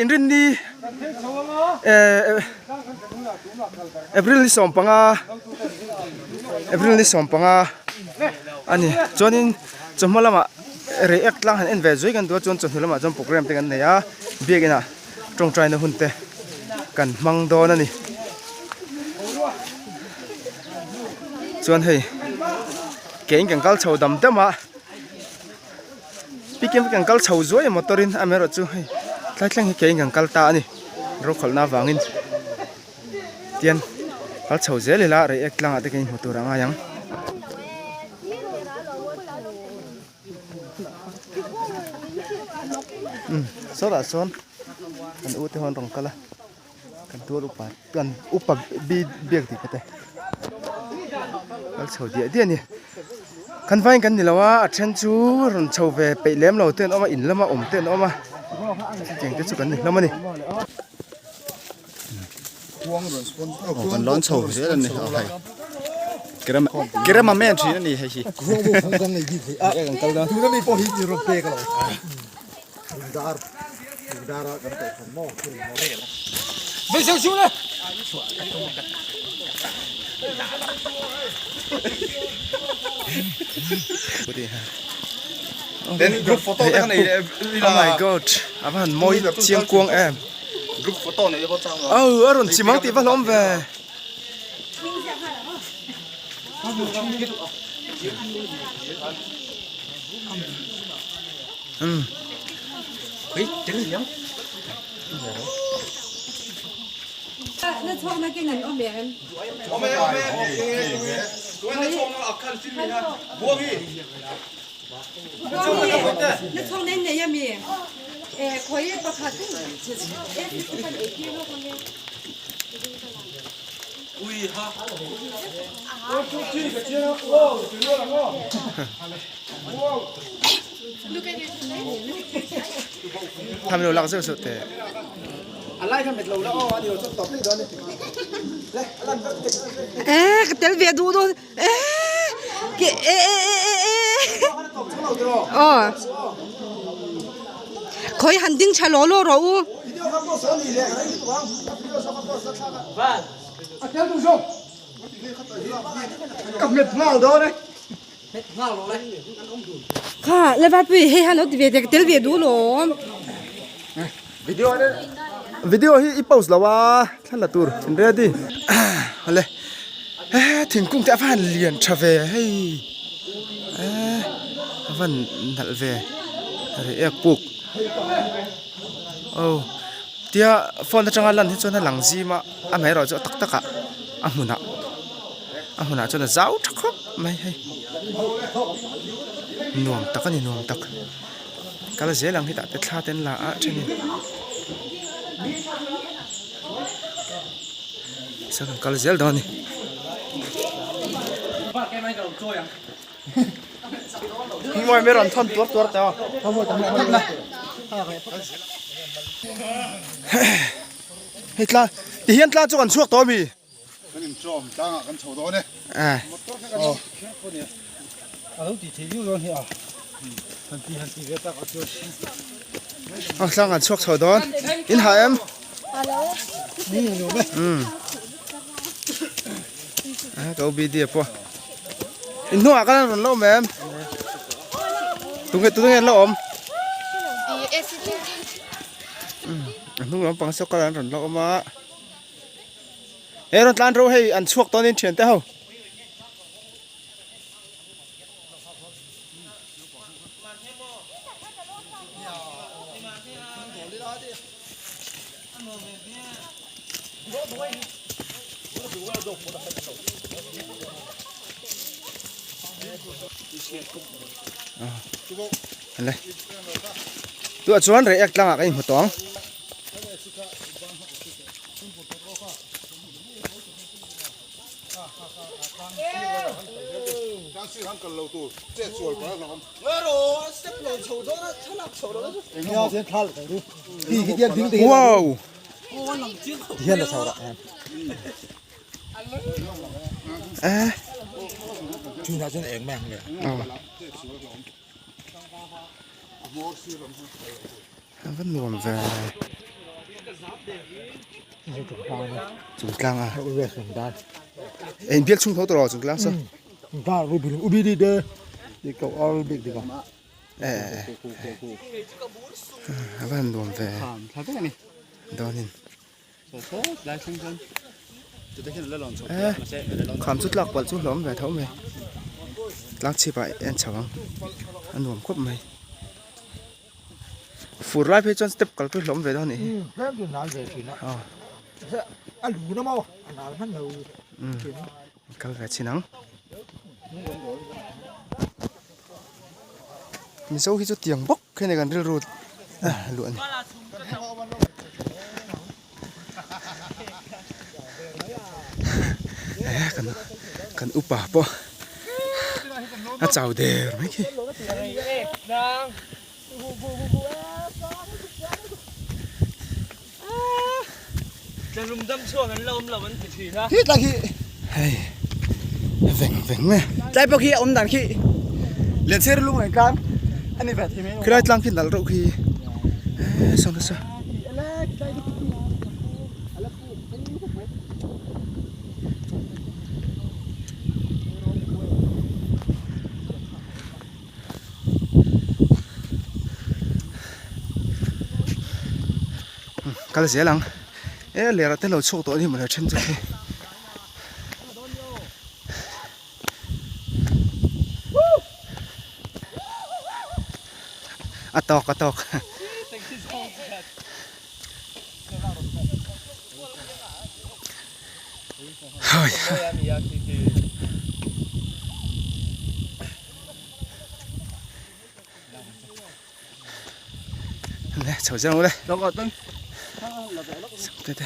Inrinni April ni sawmpanga April ni sawmpanga a ni chuanin chawhma lamah reiek tlang han en ve zui kan duh a chuan chawhnu lamah chuan programme te kan nei a biakin ah tawngtaina hun te kan hmang dawn a ni chuan hei ke in kan kal chho dam dam a. Pick in kan kal chho zuai a motor in amaherawh chu hei tlai thleng hi ke in kan kal ta a ni rokhawlhna avangin tian kal chho zel ila reiek tlangah te kan inhmu tur a ngai ang. Umm sawtah sawn kan u te ho an rawn kal a. Kan tual upa kan upa bi biak tih te kal chho diah diah a ni kan vaiin kan ni lo a a then chu rawn chho ve peih lem lo te an awm a in lama awm te an awm a chutiang te chu kan ni hlawm a ni. Kan lawn chho zel a ni hei kerama men thin a ni hei hi. Then group photo te nei Oh my god a va han mawi chiang kuang em group photo nei pawh chang oh a rawn chimang tih va hlawm ve Tham lo lak zeuh zeuh teh. Eh ka tel ve duh dawn eh ke eh eh eh eh eh aw khawi han ding tha law law rawh u. Kha le va pui hei han lo ti ve te ka tel ve duh lawm. Video video hi i post lo a thla la tur in ready awle he thingkung te a van lian tha ve hei eh a van nalh ve reiek puk aw tia phone atanga lan hi chuan a lang zim a amaherawhchu a tak tak ah a hmunah. A hmunah chuan a zau tha khawp mai hei nuam tak a ni nuam tak kal zel ang hetah te thla te an la a thenin sawn an kal zel dawn a ni. Hei tlang tihian tlang chu kan chhuak tawh a mi. Kan inchawm tlangah kan chho dawn e. Aw. A lo tih theih viau dawn hi a. Han ti han ti ve tak a chuan. Aw tlang kan chhuak chho dawn. In ha em? Ni nuam e. Um. A ka OBD a pawh. In hnungah khan rawn la awm em? Tunge tunge an la awm? A hnung lampang saw kal an rawn la awm a. He rawn tlan ro hei an chhuak tawnin thian te ho. Tuah chuan reiek tlangah ka inhmu tawh ang. Wow! Eh. A va nuam ve. Chungtlang a. Eng biak chhung tho tawh rawh chungtlang saw. A va han nuam ve. Dawnin. Kham chu tlak palh chu hlawm ve tho mai. Tlang chhip ah en chho ang. A nuam khawp mai. Fur lai phei chuan step kal pawh hlawm ve dawn a nih hi. Kal ve chin ang. Mizo hi chu tiang bawk hian kan rilru luah a ni. Kan upa pawh a chau der mai khi. Hei veng veng mai tlai pawh khi a awm dan khi Lianchhiar lung eng tlang a ni ve thei mai khilai tlang khi nalh reuh khi saw nasa. Kal zel ang e ler ah te lo chhuak tawh a ni mawle then chu khi. A tawk a tawk. Le chho zel ang ule. Te te.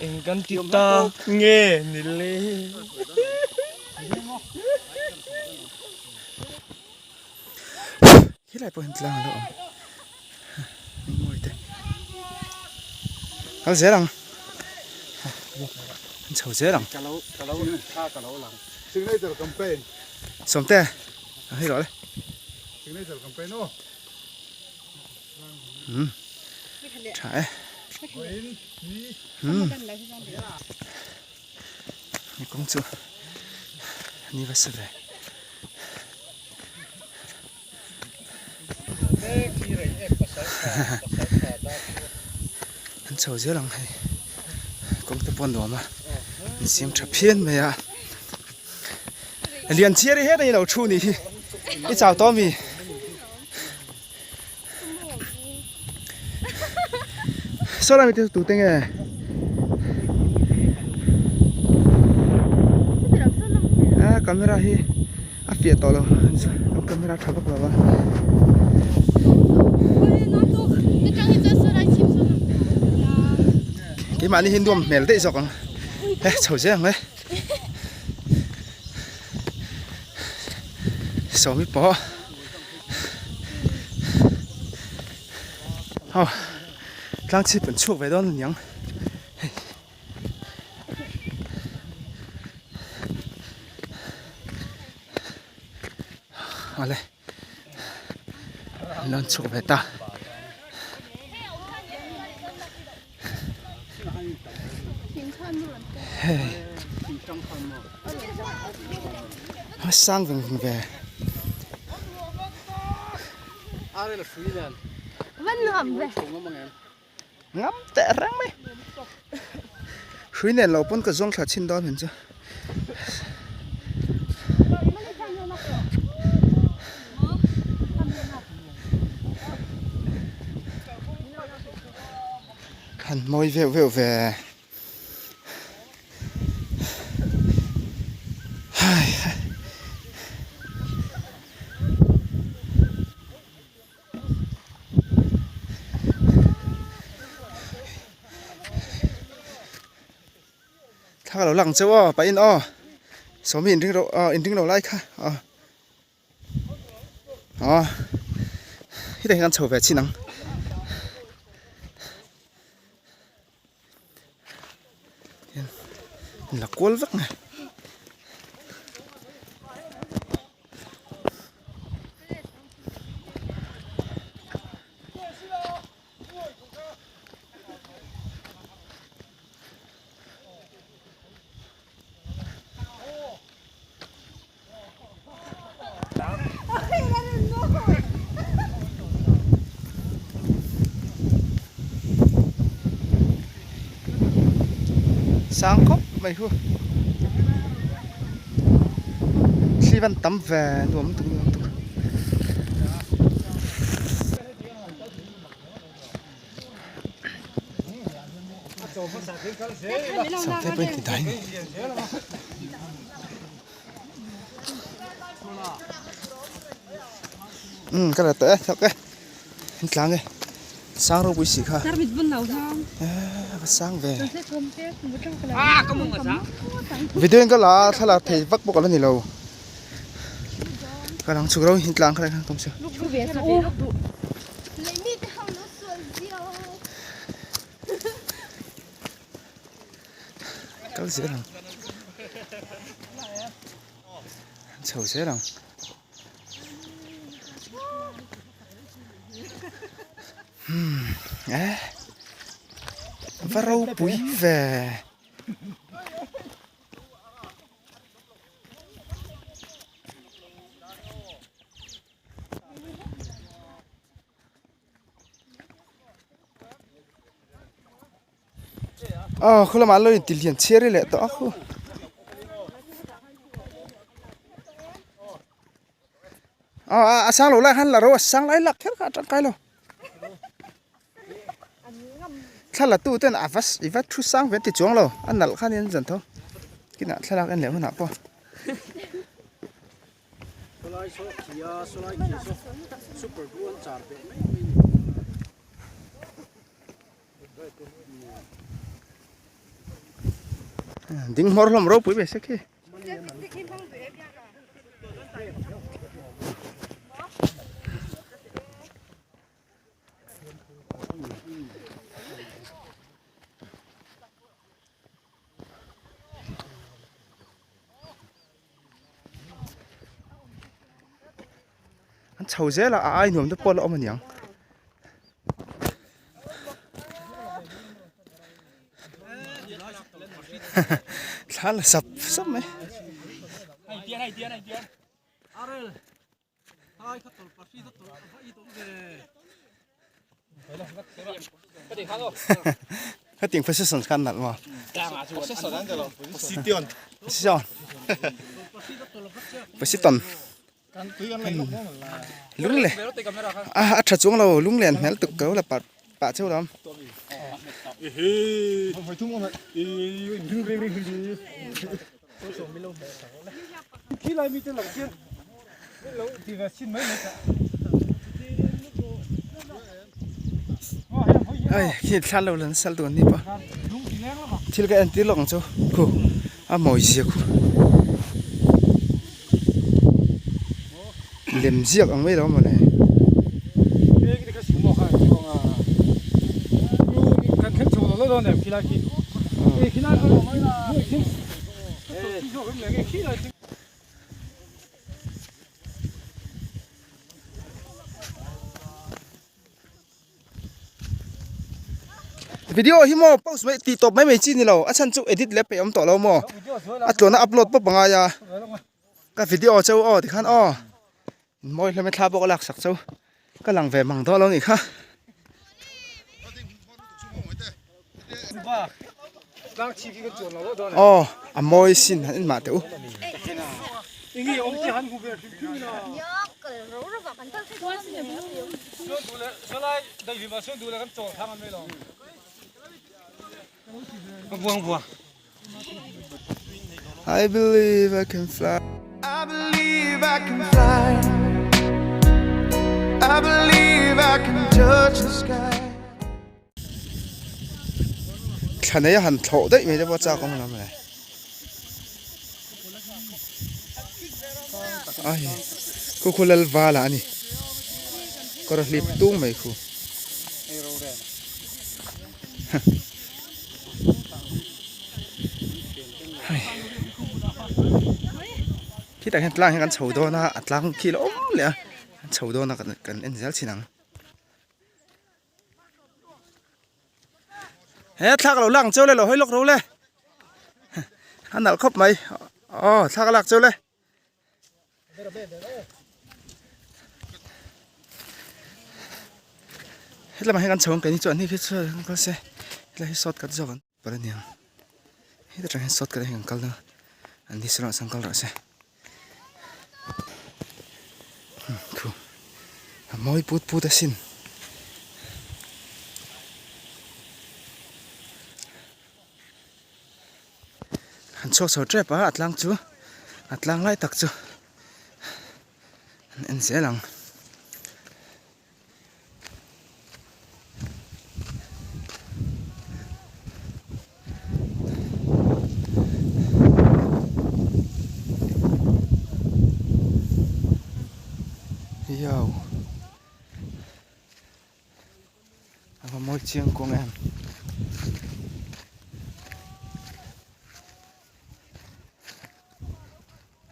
Eng kan ti ta nge ni le. Helai pawh hian tlang a lo awm. Mawi te. Kal zel ang. An chho zel ang. Signature campaign. Sawmte, a hei rawh le. Signature campaign aw. Hmm. Tha e. Hmm. Ni kawng chu ni va sa ve. An chho zel ang hei kawng te pawh a nuam a an siam tha phian mai a lian chhiar hi hetah hi lo thu nih hi i chau tawh ami saw lai mite chu tute nge. A camera hi a fiah tawh lo an camera tha vak lo a. Keimahni hi nuam hmel daih zawk ang he chho zel ang e. Sawmi pawh aw tlang chhip an chhuak ve dawn aniang hei awle an rawn chhuak ve ta. Hei a sang veng veng ve. Ngam teh reng mai. Hrui nen lo pawn ka zawng thla chhin dawn hun chu. Han mawi veuh veuh ve. Hai hai. Thla ka lo lang cheu aw pahin aw sawmi inring ro aw inring lo lai kha aw aw hetah hian kan chho ve chin ang. La kual vek mai. Sang khawp mai khu. Thli van tam ve nuam lutuk nuam lutuk. Sawte pawh in ti dai ni. Umm ka la tawh e thawk e in tlang e sang ropui si kha eh a sang ve video in ka la a thlalak thei vak bawk a la ni lo ka lang chhuk ro in tlang kha lai khan ka awm si kal zel ang chho zel ang hmm eh va ropui ve. Aw khu lamah an lo inti lian chhiar leh tawh a khu. Aw a sang lo lai khan la ro a sang lai lak kher kha a tangkai lo. Thla tu ten a va i va thu sang ve an ti chuang lo a nalh khan in an zan tho kinah thlalak en leh hunah pawh. Ding hmawr hlawm ropui ve se khi. An chho zel a a ai nuam te pawh a la awm a niang. Thla la sap sap mai. Hetiang position khan nalh maw? Position. Position. Lung le. A a tha chuang lo lung len hmel tuk ko la pah pah cheu lam. Ai khi thla lo lan sal dun ni pa thil ka entir lawk ang chu khu a mawi zia khu lem ziak ang mai lo mawle. Video hi maw post mai tih tawp mai mai chi ni lo a chhan chu edit leh peih awm tawh lo maw a tluana upload pawp angai a ka video cheu aw tikhan aw mawi hlawm e thla pawh ka lak sak cheu ka lang ve mang dawn lo nih kha. Aw a mawi sin han en mah teh u. I believe I can fly I believe I can fly I believe I can touch the sky Thla nei a han thlawh daih mai te pawh chak awm lam le. Ai khu khu lal vala a ni kawr a hlip tung mai khu. Khitah hian tlang hi kan chho dawn a a tlang khi la awm leh a kan chho dawn a kan en zel thin ang. He thlak lo lang cheu le lo hawi lawk ro le a nalh khawp mai aw thlak a lak cheu le. Hetlai ah hian kan chho ang keini chuan hei khi chu kal se helai hi shortcut zawk an palh aniang. Heta tang hian shortcut ah hian kan kal dawn a an ni sawn ah sawn kal rawh se khu a mawi put put asin. An chhuak chho tep a a tlang chu a tlang lai tak chu an en zel ang. Yow a va mawi chiang kawng em.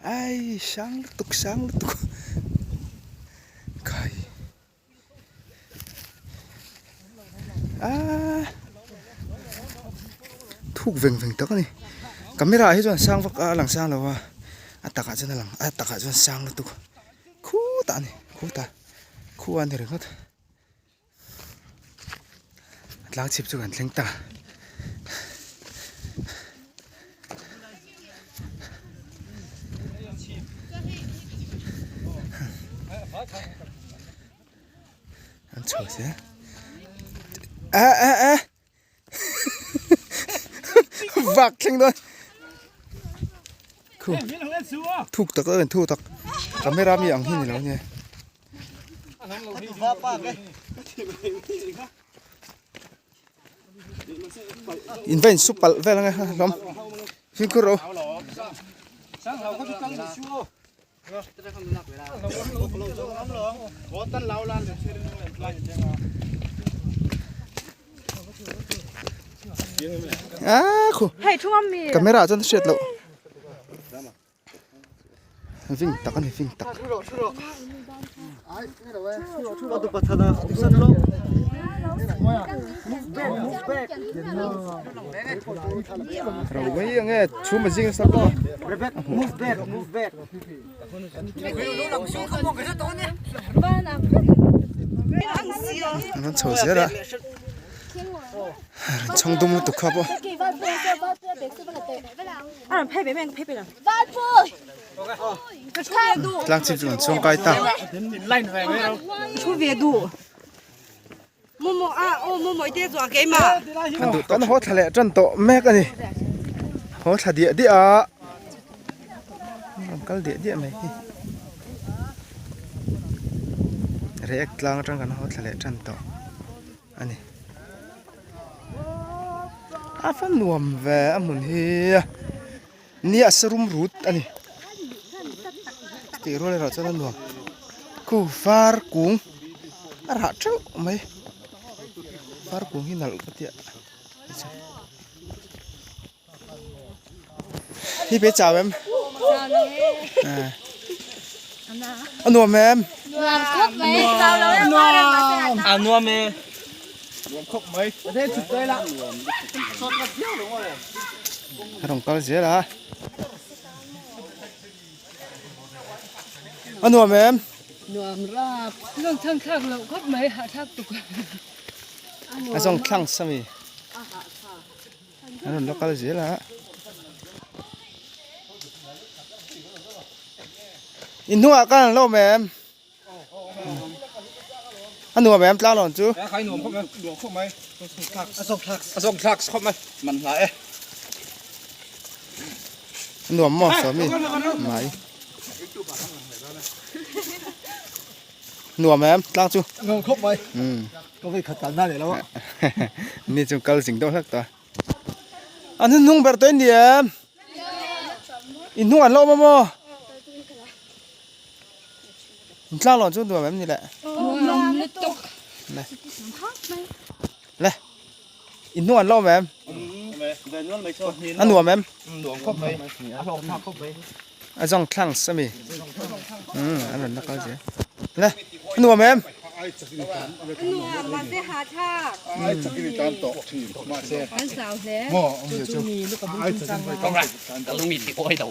Ai sang lutuk sang lutuk khai aaa thuk veng veng tak a ni camera ah hi chuan sang vak a lang sang lo a a takah chuan a lang a takah chuan sang lutuk khutah a ni khutah khu a ni ringawt. A tlang chhip chu kan thleng ta. An chho zel. A a a vak thleng dawn. Khu thuk tak a thuk tak camera mi ang hi ni lo nia. In va in su palh vel ang e hlawm fimkhur rawh u. Ah khu camera ah chuan a hriat loh. Ving tak a ni ving tak. Ro mai ang e chhum a zing nasa bawk a. An rawn chho zel a. Chhang dum lutuk kha pawh. Tlang chhip chu kan chhuang kai ta. Kan duh tawh haw thla leh tan tawh mek a ni. Haw thla diah diah a. An kal diah diah mai hi. Reiek tlang atang kan haw thla leh tan tawh a ni. A fa nuam ve a hmun hi ni a sa rum rut a ni tih rual erawh chuan a nuam khu var kung a rah teuh mai var kung hi nalh ka tia Hi pe chau em? A nuam em? Nuam khawp mai. Nuam. A nuam e. Nuam khawp mai. Thế chụp đây la. A rawn kal zel a. A nuam em? Nuam rap. Zawng thlang thlak loh khawp mai hah thlak tuk. A zawng thlang sami. An rawn la kal zel a. In hnungah khan an lo awm em? A nuam em tlang lawn chu? A nuam khawp mai. Nuam khawp mai. A zawng thlak. A zawng thlak khawp mai. Man hla e. A nuam maw sawmi? Mai. Nuam em tlang chu? Nuam khawp mai. Ka vei khat kalna leh lo a. Ni chu kal zing deuh hlek ta. An hun hnung ber tawh in ni em? In hnung an lo awm a maw? In tlang lawn chu nuam em ni le? Nuam lutuk. Le. Le. In hnung an lo awm em? A nuam em? Nuam khawp mai. A hlawk thlak khawp mai. A zawng thlang sami. Umm an rawn la kal zel. Le a nuam em? Nuam mahse ha thlak. An zau hle. Ka lung i ti awi lo.